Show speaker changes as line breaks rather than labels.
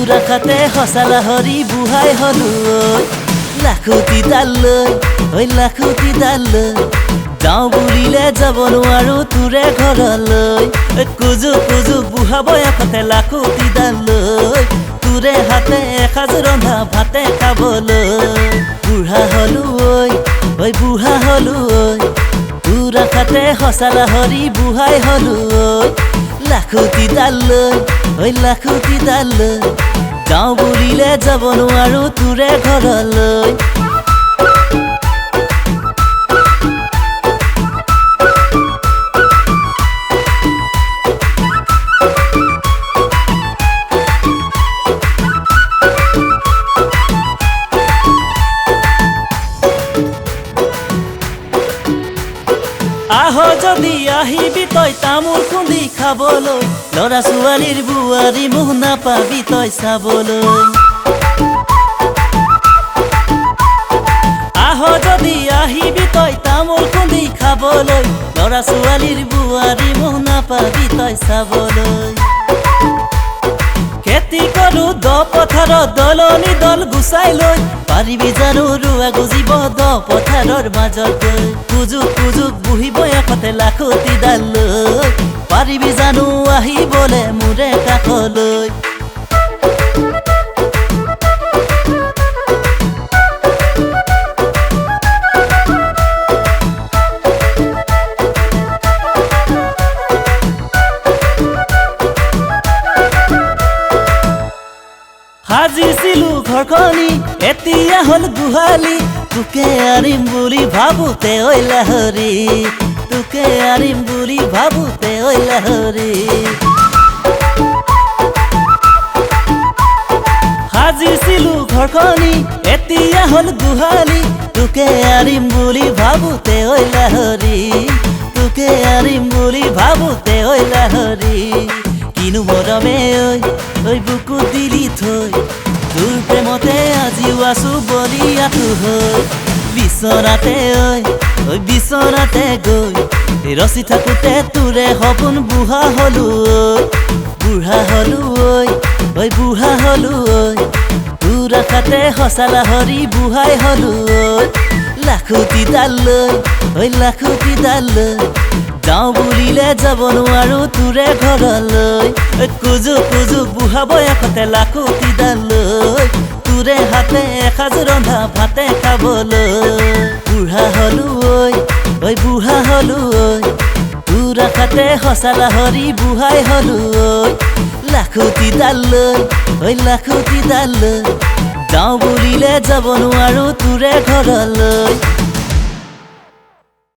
তোৰ আশাতে সঁচা লাহৰি বুঢ়াই হলো ঐ। লাখুটিডাল লৈ ঐ লাখুটিডাল লৈ যাওঁ বুলিলে যাব নোৱাৰো তোৰে ঘৰলৈ। কুজু কুজু বুঢ়া বয়সতে লাখুটিডাল লৈ তোৰে হাতে এসাঁজ ৰন্ধা ভাতে খাবলৈ। বুঢ়া হলো ঐ ঐ বুঢ়া হলো ঐ, তোৰ আশাতে সঁচা লাহৰি বুঢ়াই হলো ঐ। লাখুটিডাল লৈ ঐ লাখুটিডাল লৈ যাওঁ বুলিলে যাব নোৱাৰো তোৰে ঘৰলৈ। আহ যদি আহিবি তই তামোল খুন্দি খাবলৈ, ল'ৰা ছোৱালীৰ বোৱাৰী মুখ নাপাবি তই চাবলৈ। আহ যদি আহিবি তই তামোল খুন্দি খাবলৈ, ল'ৰা ছোৱালীৰ বোৱাৰী মুখ নাপাবি তই চাবলৈ। খেতি কৰো দ পথাৰত দলনি দল গুচাই লৈ, পাৰিবি জানো ৰোৱা গুজিব দ পথাৰৰ মাজত গৈ। কুজুক কুজুক বুঢ়ী বয়সতে লাখুটিডাল লৈ, পাৰিবি জানো আহিবলে মোৰে কাষলৈ। সাজিছিলো ঘৰখনি এতিয়া হ'ল গোহালি, তোকে আনিম বুলি ভাবোতে ঐ লাহৰি, তোকে আনিম বুলি ভাবোতে ঐ লাহৰি। সাজিছিলো ঘৰখনি এতিয়া হ'ল গোহালি, তোকে আনিম বুলি ভাবোতে ঐ লাহৰি, তোকে আনিম বুলি ভাবোতে ঐ লাহৰি। কিনো মৰমে ঐ ঐ বুকুত দিলি থৈ, তোৰ প্ৰেমতে আজিও আছো বলিয়াটো হৈ। বিচনাতে ঐ ঐ বিচনাতে গৈ ৰচি থাকোতে তোৰে সপোন বুঢ়া হলো ঐ। বুঢ়া হলো ঐ ঐ বুঢ়া হলো ঐ, তোৰ আশাতে সঁচা লাহৰি বুঢ়াই হলো ঐ। লাখুটিডাল লৈ ঐ লাখুটিডাল লৈ যাওঁ বুলিলে যাব নোৱাৰো তোৰে ঘৰলৈ। কুজু কুজু বুঢ়া বয়সতে লাখুটিডাল লৈ তোৰে হাতে এসাঁজ ৰন্ধা ভাতে খাবলৈ। বুঢ়া হলো ঐ ঐ বুঢ়া হলো ঐ, তোৰ আশাতে সঁচা লাহৰি বুঢ়াই হলো ঐ। লাখুটিডাল লৈ ঐ লাখুটিডাল লৈ যাওঁ বুলিলে যাব নোৱাৰো তোৰে ঘৰলৈ।